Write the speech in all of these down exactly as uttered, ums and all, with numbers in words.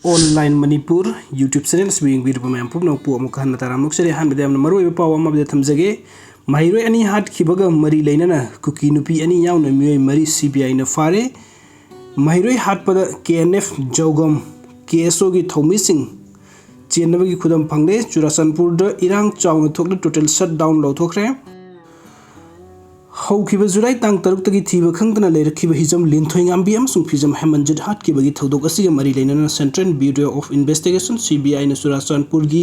Online Manipur YouTube channel ꯑꯁꯤꯕꯨ ꯌꯦꯡꯕꯤꯔꯤꯕ ꯃꯌꯥꯝ ꯄꯨꯝꯅꯃꯛꯄꯨ ꯑꯃꯨꯛꯀ ꯍꯟꯅ ꯇꯔꯥꯝꯅ ꯑꯣꯛꯆꯔꯤ꯫ ꯑꯍꯥꯟꯕꯗ ꯌꯥꯝꯅ ꯃꯔꯨꯑꯣꯏꯕ ꯄꯥꯎ ꯑꯃ ꯑꯃꯗ ꯊꯝꯖꯒꯦ꯫ ꯃꯍꯩꯔꯣꯏ ꯑꯅꯤ ꯍꯥꯠꯈꯤꯕꯒ ꯃꯔꯤ ꯂꯩꯅꯅ ꯀꯨꯀꯤ ꯅꯨꯄꯤ ꯑꯅꯤ ꯌꯥꯎꯅ ꯃꯤꯑꯣꯏ ꯃꯔꯤ CBIꯅ ꯐꯥꯔꯦ꯫ ꯃꯍꯩꯔꯣꯏ ꯍꯥꯠꯄꯗ KNF ꯖꯧꯒꯝ KSOꯒꯤ ꯊꯧꯃꯤꯁꯤꯡ ꯆꯦꯟꯅꯕꯒꯤ ꯈꯨꯗꯝ ꯐꯪꯂꯦ꯫ ꯆꯨꯔꯥꯆꯥꯟꯄꯨꯔꯗ ꯏꯔꯥꯡ ꯆꯥꯎꯅ ꯊꯣꯛꯂꯦ, total shutdown ꯂꯧꯊꯣꯛꯈ꯭ꯔꯦ꯫ ꯍꯧꯈꯤꯕ ꯖꯨꯂꯥꯏ ꯇꯥꯡ ꯇꯔꯨꯛꯇꯒꯤ ꯊꯤꯕ ꯈꯪꯗꯅ ꯂꯩꯔꯛꯈꯤꯕ ꯍꯤꯖꯝ ꯂꯤꯟꯊꯣꯏꯉꯥꯝꯕꯤ ꯑꯃꯁꯨꯡ ꯐꯤꯖꯝ ꯍꯦꯃꯟꯖꯤꯠ ꯍꯥꯠꯈꯤꯕꯒꯤ ꯊꯧꯗꯣꯛ ꯑꯁꯤꯒ ꯃꯔꯤ ꯂꯩꯅꯅ Central Bureau of Investigation, CBIꯅ ꯆꯨꯔꯥꯆꯥꯟꯄꯨꯔꯒꯤ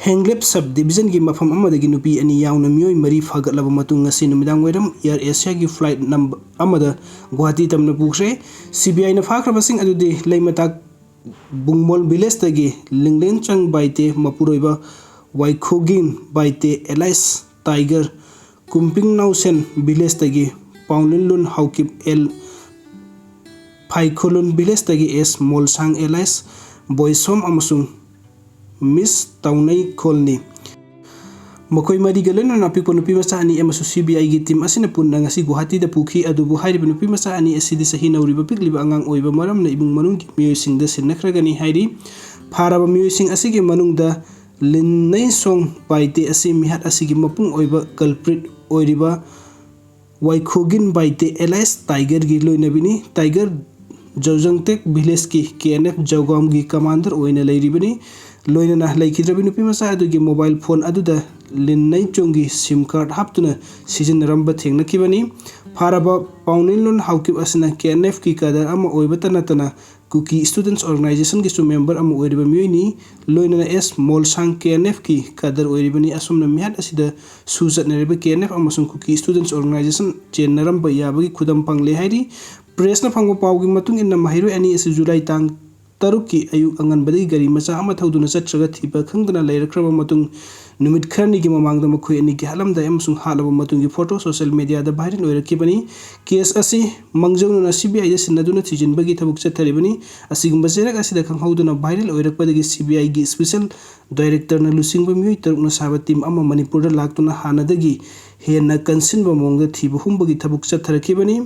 ꯍꯦꯡꯂꯦꯞ sub divisionꯒꯤ ꯃꯐꯝ ꯑꯃꯗꯒꯤ ꯅꯨꯄꯤ ꯑꯅꯤ ꯌꯥꯎꯅ ꯃꯤꯑꯣꯏ ꯃꯔꯤ ꯐꯥꯒꯠꯂꯕ ꯃꯇꯨꯡ, ꯉꯁꯤ ꯅꯨꯃꯤꯗꯥꯡ ꯋꯥꯏꯔꯝ Air Asiaꯒꯤ flight number ꯑꯃꯗ ꯒꯨꯋꯥꯍꯥꯇꯤ ꯇꯝꯅ ꯄꯨꯈ꯭ꯔꯦ꯫ CBIꯅ ꯐꯥꯈ꯭ꯔꯕꯁꯤꯡ ꯑꯗꯨꯗꯤ ꯂꯩꯃꯇꯥꯛ ꯕꯨꯡꯃꯣꯜ villageꯇꯒꯤ ꯂꯤꯡꯂꯦꯟꯆꯪ ꯕꯥꯏꯇꯦ, ꯃꯄꯨꯔꯣꯏꯕ ꯋꯥꯏꯈꯣꯒꯤꯟ Baite alias Tiger, ꯀꯨꯝꯄꯤꯡ ꯅꯥꯎꯁꯦꯟ villageꯇꯒꯤ ꯄꯥꯎꯂꯤꯟꯂꯨꯟ Haokip, L ꯐꯥꯏꯈꯣꯂꯨꯟ villageꯇꯒꯤ ꯑꯦꯁ ꯃꯣꯜꯁꯥꯡ alias ꯕꯣꯏꯁꯣꯝ ꯑꯃꯁꯨꯡ ꯃꯤꯁ ꯇꯥꯎꯅꯩꯈꯣꯜꯅꯤ꯫ ꯃꯈꯣꯏ ꯃꯔꯤꯒ ꯂꯣꯏꯅꯅ ꯑꯄꯤꯛꯄ ꯅꯨꯄꯤ ꯃꯆꯥ ꯑꯅꯤ ꯑꯃꯁꯨ CBIꯒꯤ team ꯑꯁꯤꯅ ꯄꯨꯟꯅ ꯉꯁꯤ ꯒꯨꯋꯥꯍꯥꯇꯤꯗ ꯄꯨꯈꯤ꯫ ꯑꯗꯨꯕꯨ ꯍꯥꯏꯔꯤꯕ ꯅꯨꯄꯤ ꯃꯆꯥ ꯑꯅꯤ ꯑꯁꯤꯗꯤ ꯆꯍꯤ ꯅꯧꯔꯤꯕ ꯄꯤꯛꯂꯤꯕ ꯑꯉꯥꯡ ꯑꯣꯏꯕ ꯃꯔꯝꯅ ꯏꯃꯨꯡ ꯃꯅꯨꯡꯒꯤ ꯃꯤꯑꯣꯏꯁꯤꯡꯗ ꯁꯤꯟꯅꯈ꯭ꯔꯒꯅꯤ ꯍꯥꯏꯔꯤ꯫ ꯐꯥꯔꯕ ꯃꯤꯑꯣꯏꯁꯤꯡ ꯑꯁꯤꯒꯤ ꯃꯅꯨꯡꯗ ꯂꯤꯟꯅꯩꯁꯣꯡ ꯕꯥꯏꯇꯦ ꯑꯁꯤ ꯃꯤꯍꯥꯠ ꯑꯁꯤꯒꯤ ꯃꯄꯨꯡ ꯑꯣꯏꯕ culprit ꯑꯣꯏꯔꯤꯕ ꯋꯥꯏꯈꯣꯒꯤꯟ Baite alias Tigerꯒꯤ ꯂꯣꯏꯅꯕꯤꯅꯤ꯫ Tiger ꯖꯧꯖꯪꯇꯦꯛ villageꯀꯤ KNF ꯖꯧꯒꯥꯝꯒꯤ commander ꯑꯣꯏꯅ ꯂꯩꯔꯤꯕꯅꯤ꯫ ꯂꯣꯏꯅꯅ ꯂꯩꯈꯤꯗ꯭ꯔꯕꯤ ꯅꯨꯄꯤ ꯃꯆꯥ ꯑꯗꯨꯒꯤ mobile phone ꯑꯗꯨꯗ ꯂꯤꯟ ꯅꯩꯆꯣꯡꯒꯤ SIM card ꯍꯥꯞꯇꯨꯅ ꯁꯤꯖꯤꯟꯅꯔꯝꯕ ꯊꯦꯡꯅꯈꯤꯕꯅꯤ꯫ ꯐꯥꯔꯕ ꯄꯥꯎꯅꯤꯟꯂꯨꯟ ꯍꯥꯎꯀꯤꯞ ꯑꯁꯤꯅ KNFꯀꯤ cadre ꯑꯃ ꯑꯣꯏꯕꯇ ꯅꯠꯇꯅ ꯀꯨꯀꯤ Students Organizationꯒꯤꯁꯨ member ꯑꯃ ꯑꯣꯏꯔꯤꯕ ꯃꯤꯑꯣꯏꯅꯤ꯫ ꯂꯣꯏꯅꯅ ꯑꯦꯁ ꯃꯣꯜꯁꯥꯡ KNFꯀꯤ cadre ꯑꯣꯏꯔꯤꯕꯅꯤ꯫ ꯑꯁꯨꯝꯅ ꯃꯤꯍꯥꯠ ꯑꯁꯤꯗ ꯁꯨ ꯆꯠꯅꯔꯤꯕ KNF ꯑꯃꯁꯨꯡ ꯀꯨꯀꯤ Students Organization ꯆꯦꯟꯅꯔꯝꯕ ꯌꯥꯕꯒꯤ ꯈꯨꯗꯝ ꯐꯪꯂꯦ ꯍꯥꯏꯔꯤ꯫ Pressꯅ ꯐꯪꯕ ꯄꯥꯎꯒꯤ ꯃꯇꯨꯡ ꯏꯟꯅ, ꯃꯍꯩꯔꯣꯏ ꯑꯅꯤ ꯑꯁꯤ ꯖꯨꯂꯥꯏ ꯇꯥꯡ ꯇꯔꯨꯛꯀꯤ ꯑꯌꯨꯛ ꯑꯉꯟꯕꯗꯒꯤ ꯒꯥꯔꯤ ꯃꯆꯥ ꯑꯃ ꯊꯧꯗꯨꯅ ꯆꯠꯈ꯭ꯔꯒ ꯊꯤꯕ ꯈꯪꯗꯅ ꯂꯩꯔꯛꯈ꯭ꯔꯕ ꯃꯇꯨꯡ, ꯅꯨꯃꯤꯠ ꯈꯔꯅꯤꯒꯤ ꯃꯃꯥꯡꯗ ꯃꯈꯣꯏ ꯑꯅꯤꯒꯤ ꯍꯥꯠꯂꯝꯗꯥꯏ ꯑꯃꯁꯨꯡ ꯍꯥꯠꯂꯕ ꯃꯇꯨꯡꯒꯤ photo social mediaꯗ viral ꯑꯣꯏꯔꯛꯈꯤꯕꯅꯤ꯫ Case ꯑꯁꯤ ꯃꯥꯡꯖꯧꯅꯅ CBIꯗ ꯁꯤꯟꯅꯗꯨꯅ ꯊꯤꯖꯤꯟꯕꯒꯤ ꯊꯕꯛ ꯆꯠꯊꯔꯤꯕꯅꯤ꯫ ꯑꯁꯤꯒꯨꯝꯕ ꯆꯩꯔꯛ ꯑꯁꯤꯗ ꯈꯪꯍꯧꯗꯅ viral ꯑꯣꯏꯔꯛꯄꯗꯒꯤ CBIꯒꯤ special directorꯅ ꯂꯨꯆꯤꯡꯕ ꯃꯤꯑꯣꯏ ꯇꯔꯨꯛꯅ ꯁꯥꯕ team ꯑꯃ ꯃꯅꯤꯄꯨꯔꯗ ꯂꯥꯛꯇꯨꯅ ꯍꯥꯟꯅꯗꯒꯤ ꯍꯦꯟꯅ ꯀꯟꯁꯤꯟꯕ ꯃꯑꯣꯡꯗ ꯊꯤꯕ ꯍꯨꯝꯕꯒꯤ ꯊꯕꯛ ꯆꯠꯊꯔꯛꯈꯤꯕꯅꯤ꯫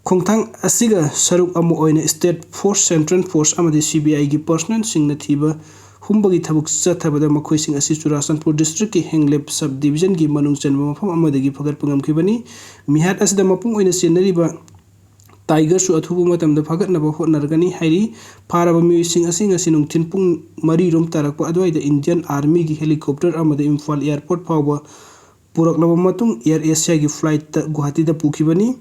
ꯈꯣꯡꯊꯥꯡ ꯑꯁꯤꯒ ꯁꯔꯨꯛ ꯑꯃ ꯑꯣꯏꯅ state force, central force ꯑꯃꯗꯤ C B I ꯒꯤ personnel ꯁꯤꯡꯅ ꯊꯤꯕ ꯍꯨꯝꯕꯒꯤ ꯊꯕꯛ ꯆꯠꯊꯕꯗ ꯃꯈꯣꯏꯁꯤꯡ ꯑꯁꯤ ꯆꯨꯔꯥꯆꯥꯟꯄꯨꯔ district ꯀꯤ ꯍꯦꯡꯂꯦꯞ sub division ꯒꯤ ꯃꯅꯨꯡ ꯆꯟꯕ ꯃꯐꯝ ꯑꯃꯗꯒꯤ ꯐꯒꯠꯄ ꯉꯝꯈꯤꯕꯅꯤ꯫ ꯃꯤꯍꯥꯠ ꯑꯁꯤꯗ ꯃꯄꯨꯡ ꯑꯣꯏꯅ ꯆꯦꯟꯅꯔꯤꯕ tiger ꯁꯨ ꯑꯊꯨꯕ ꯃꯇꯝꯗ ꯐꯒꯠꯅꯕ ꯍꯣꯠꯅꯔꯒꯅꯤ ꯍꯥꯏꯔꯤ꯫ ꯐꯥꯔꯕ ꯃꯤꯑꯣꯏꯁꯤꯡ ꯑꯁꯤ ꯉꯁꯤ ꯅꯨꯡꯊꯤꯜ ꯄꯨꯡ ꯃꯔꯤ ꯔꯣꯝ ꯇꯥꯔꯛꯄ ꯑꯗꯨꯋꯥꯏꯗ Indian Army ꯒꯤ helicopter ꯑꯃꯗ ꯏꯝꯐꯥꯜ airport ꯐꯥꯎꯕ ꯄꯨꯔꯛꯂꯕ ꯃꯇꯨꯡ Air Asia ꯒꯤ flight ꯇ ꯒꯨꯋꯥꯍꯥꯇꯤꯗ ꯄꯨꯈꯤꯕꯅꯤ꯫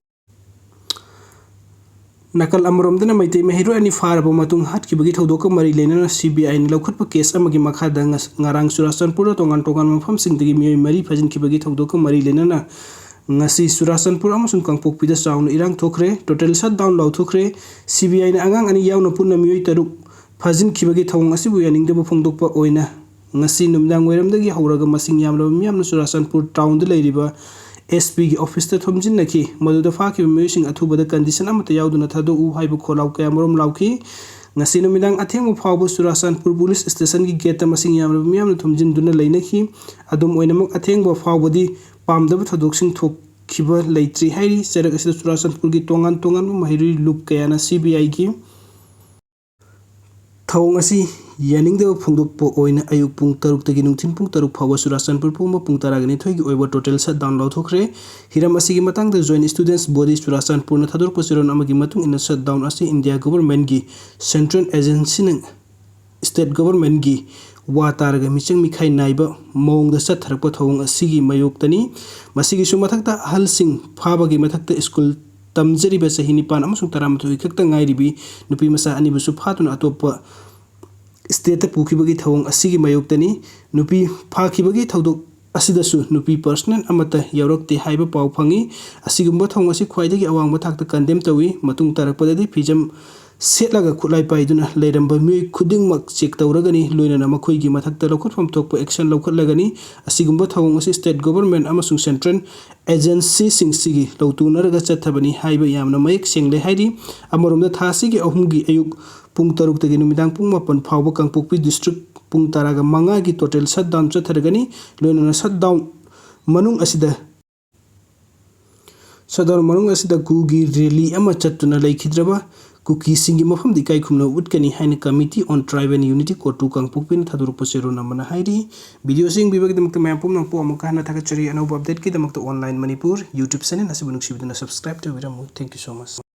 ꯅꯥꯀꯜ ꯑꯃꯔꯣꯝꯗꯅ ꯃꯩꯇꯩ ꯃꯍꯩꯔꯣꯏ ꯑꯅꯤ ꯐꯥꯔꯕ ꯃꯇꯨꯡ ꯍꯥꯠꯈꯤꯕꯒꯤ ꯊꯧꯗꯣꯛꯀ ꯃꯔꯤ ꯂꯩꯅꯅ C B I ꯅ ꯂꯧꯈꯠꯄ case ꯑꯃꯒꯤ ꯃꯈꯥꯗ ꯉꯁ-, ꯉꯔꯥꯡ ꯆꯨꯔꯥꯆꯥꯟꯄꯨꯔꯗ ꯇꯣꯉꯥꯟ ꯇꯣꯉꯥꯟꯕ ꯃꯐꯝꯁꯤꯡꯗꯒꯤ ꯃꯤꯑꯣꯏ ꯃꯔꯤ ꯐꯥꯖꯤꯟꯈꯤꯕꯒꯤ ꯊꯧꯗꯣꯛꯀ ꯃꯔꯤ ꯂꯩꯅꯅ ꯉꯁꯤ ꯆꯨꯔꯥꯆꯥꯟꯄꯨꯔ ꯑꯃꯁꯨꯡ ꯀꯥꯡꯄꯣꯛꯄꯤꯗ ꯆꯥꯎꯅ ꯏꯔꯥꯡ ꯊꯣꯛꯈ꯭ꯔꯦ꯫ Total shutdown ꯂꯥꯎꯊꯣꯛꯈ꯭ꯔꯦ꯫ C B I ꯅ ꯑꯉꯥꯡ ꯑꯅꯤ ꯌꯥꯎꯅ ꯄꯨꯟꯅ ꯃꯤꯑꯣꯏ ꯇꯔꯨꯛ ꯐꯥꯖꯤꯟꯈꯤꯕꯒꯤ ꯊꯧꯑꯣꯡ ꯑꯁꯤꯕꯨ ꯌꯥꯅꯤꯡꯗꯕ ꯐꯣꯡꯗꯣꯛꯄ ꯑꯣꯏꯅ ꯉꯁꯤ ꯅꯨꯃꯤꯗꯥꯡ ꯋꯥꯏꯔꯝꯗꯒꯤ ꯍꯧꯔꯒ ꯃꯁꯤꯡ ꯌꯥꯝꯂꯕ ꯃꯤꯌꯥꯝꯅ ꯆꯨꯔꯥꯆꯥꯟꯄꯨꯔ town ꯗ ꯂꯩꯔꯤꯕ S P ꯒꯤ office ꯇ ꯊꯣꯝꯖꯤꯟꯅꯈꯤ꯫ ꯃꯗꯨꯗ ꯐꯥꯈꯤꯕ ꯃꯤꯑꯣꯏꯁꯤꯡ ꯑꯊꯨꯕꯗ condition ꯑꯃꯠꯇ ꯌꯥꯎꯗꯅ ꯊꯥꯗꯣꯛꯎ ꯍꯥꯏꯕ ꯈꯣꯜꯂꯥꯎ ꯀꯌꯥꯃꯔꯨꯝ ꯂꯥꯎꯈꯤ꯫ ꯉꯁꯤ ꯅꯨꯃꯤꯗꯥꯡ ꯑꯊꯦꯡꯕ ꯐꯥꯎꯕ ꯆꯨꯔꯥꯆꯥꯟꯄꯨꯔ police station ꯒꯤ gate ꯇ ꯃꯁꯤꯡ ꯌꯥꯝꯂꯕ ꯃꯤꯌꯥꯝꯅ ꯊꯣꯝꯖꯤꯟꯗꯨꯅ ꯂꯩꯅꯈꯤ꯫ ꯑꯗꯨꯝ ꯑꯣꯏꯅꯃꯛ, ꯑꯊꯦꯡꯕ ꯐꯥꯎꯕꯗꯤ ꯄꯥꯝꯗꯕ ꯊꯧꯗꯣꯛꯁꯤꯡ ꯊꯣꯛꯈꯤꯕ ꯂꯩꯇ꯭ꯔꯤ ꯍꯥꯏꯔꯤ꯫ ꯆꯩꯔꯛ ꯑꯁꯤꯗ ꯆꯨꯔꯥꯆꯥꯟꯄꯨꯔꯒꯤ ꯇꯣꯉꯥꯟ ꯇꯣꯉꯥꯟꯕ ꯃꯍꯩꯔꯣꯏ ꯂꯨꯞ ꯀꯌꯥꯅ C B I ꯒꯤ ꯊꯧꯑꯣꯡ ꯑꯁꯤ ꯌꯥꯅꯤꯡꯗꯕ ꯐꯣꯡꯗꯣꯛꯄ ꯑꯣꯏꯅ ꯑꯌꯨꯛ ꯄꯨꯡ ꯇꯔꯨꯛꯇꯒꯤ ꯅꯨꯡꯊꯤꯜ ꯄꯨꯡ ꯇꯔꯨꯛ ꯐꯥꯎꯕ ꯆꯨꯔꯥꯆꯥꯟꯄꯨꯔ ꯄꯨꯝꯕ ꯄꯨꯡ ꯇꯔꯥꯒ ꯅꯤꯊꯣꯏꯒꯤ ꯑꯣꯏꯕ total shutdown ꯂꯥꯎꯊꯣꯛꯈ꯭ꯔꯦ꯫ ꯍꯤꯔꯝ ꯑꯁꯤꯒꯤ ꯃꯇꯥꯡꯗ Joint Students Body ꯆꯨꯔꯥꯆꯥꯟꯄꯨꯔꯅ ꯊꯥꯗꯣꯔꯛꯄ ꯆꯦꯔꯣꯜ ꯑꯃꯒꯤ ꯃꯇꯨꯡ ꯏꯟꯅ, shutdown ꯑꯁꯤ India government ꯒꯤ central agency ꯅ state government ꯒꯤ ꯋꯥ ꯇꯥꯔꯒ ꯃꯤꯆꯪ ꯃꯤꯈꯥꯏ ꯅꯥꯏꯕ ꯃꯑꯣꯡꯗ ꯆꯠꯊꯔꯛꯄ ꯊꯧꯑꯣꯡ ꯑꯁꯤꯒꯤ ꯃꯥꯌꯣꯛꯇꯅꯤ꯫ ꯃꯁꯤꯒꯤꯁꯨ ꯃꯊꯛꯇ, ꯑꯍꯜꯁꯤꯡ ꯐꯥꯕꯒꯤ ꯃꯊꯛꯇ, school ꯇꯝꯖꯔꯤꯕ ꯆꯍꯤ ꯅꯤꯄꯥꯟ ꯑꯃꯁꯨꯡ ꯇꯔꯥꯃꯥꯊꯣꯏ ꯈꯛꯇ ꯉꯥꯏꯔꯤꯕꯤ ꯅꯨꯄꯤ ꯃꯆꯥ ꯑꯅꯤꯕꯨꯁꯨ ꯐꯥꯗꯨꯅ ꯑꯇꯣꯞꯄ state ꯇ ꯄꯨꯈꯤꯕꯒꯤ ꯊꯧꯑꯣꯡ ꯑꯁꯤꯒꯤ ꯃꯥꯌꯣꯛꯇꯅꯤ꯫ ꯅꯨꯄꯤ ꯐꯥꯈꯤꯕꯒꯤ ꯊꯧꯗꯣꯛ ꯑꯁꯤꯗꯁꯨ ꯅꯨꯄꯤ personnel ꯑꯃꯠꯇ ꯌꯥꯎꯔꯛꯇꯦ ꯍꯥꯏꯕ ꯄꯥꯎ ꯐꯪꯏ꯫ ꯑꯁꯤꯒꯨꯝꯕ ꯊꯧꯑꯣꯡ ꯑꯁꯤ ꯈ꯭ꯋꯥꯏꯗꯒꯤ ꯑꯋꯥꯡꯕ ꯊꯥꯛꯇ condemn ꯇꯧꯏ꯫ ꯃꯇꯨꯡ ꯇꯥꯔꯛꯄꯗꯗꯤ ꯐꯤꯖꯝ ꯁꯦꯠꯂꯒ ꯈꯨꯠꯂꯥꯏ ꯄꯥꯏꯗꯨꯅ ꯂꯩꯔꯝꯕ ꯃꯤꯑꯣꯏ ꯈꯨꯗꯤꯡꯃꯛ check ꯇꯧꯔꯒꯅꯤ, ꯂꯣꯏꯅꯅ ꯃꯈꯣꯏꯒꯤ ꯃꯊꯛꯇ ꯂꯧꯈꯠꯐꯝ ꯊꯣꯛꯄ action ꯂꯧꯈꯠꯂꯒꯅꯤ꯫ ꯑꯁꯤꯒꯨꯝꯕ ꯊꯧꯑꯣꯡ ꯑꯁꯤ state government ꯑꯃꯁꯨꯡ central agency ꯁꯤꯡꯁꯤꯒꯤ ꯂꯧꯇꯨꯅꯔꯒ ꯆꯠꯊꯕꯅꯤ ꯍꯥꯏꯕ ꯌꯥꯝꯅ ꯃꯌꯦꯛ ꯁꯦꯡꯂꯦ ꯍꯥꯏꯔꯤ꯫ ꯑꯃꯔꯣꯝꯗ, ꯊꯥ ꯑꯁꯤꯒꯤ ꯑꯍꯨꯝꯒꯤ ꯑꯌꯨꯛ ꯄꯨꯡ ꯇꯔꯨꯛꯇꯒꯤ ꯅꯨꯃꯤꯗꯥꯡ ꯄꯨꯡ ꯃꯥꯄꯟ ꯐꯥꯎꯕ ꯀꯥꯡꯄꯣꯛꯄꯤ district ꯄꯨꯡ ꯇꯔꯥꯒ ꯃꯉꯥꯒꯤ total shutdown ꯆꯠꯊꯔꯒꯅꯤ꯫ ꯂꯣꯏꯅꯅ shutdown ꯃꯅꯨꯡ ꯑꯁꯤꯗ ꯁꯣꯗꯣꯔ ꯃꯅꯨꯡ ꯑꯁꯤꯗ ꯀꯨꯀꯤ ꯔꯦꯂꯤ ꯑꯃ ꯆꯠꯇꯨꯅ ꯂꯩꯈꯤꯗ꯭ꯔꯕ ꯀꯨꯀꯤꯁꯤꯡꯒꯤ ꯃꯐꯝꯗ ꯏꯀꯥꯏ ꯈꯨꯝꯅꯕ ꯎꯠꯀꯅꯤ ꯍꯥꯏꯅ Committee on Tribe and Unity, ꯀꯣꯇꯨ ꯀꯥꯡꯄꯣꯛꯄꯤꯅ ꯊꯥꯗꯣꯔꯛꯄ ꯆꯦꯔꯣꯜ ꯑꯃꯅ ꯍꯥꯏꯔꯤ꯫ ꯚꯤꯗꯤꯑꯣꯁꯤ ꯌꯦꯡꯕꯤꯕꯒꯤꯗꯃꯛꯇ ꯃꯌꯥꯝ ꯄꯨꯝꯅꯃꯛꯄꯨ ꯑꯃꯨꯛꯀ ꯍꯟꯅ ꯊꯥꯒꯠꯆꯔꯤ꯫ ꯑꯅꯧꯕ updateꯀꯤꯗꯃꯛꯇ Online Manipur YouTube channel ꯑꯁꯤꯕꯨ ꯅꯨꯡꯁꯤꯕꯤꯗꯨꯅ subscribe ꯇꯧꯕꯤꯔꯝꯃꯨ꯫ Thank you so much꯫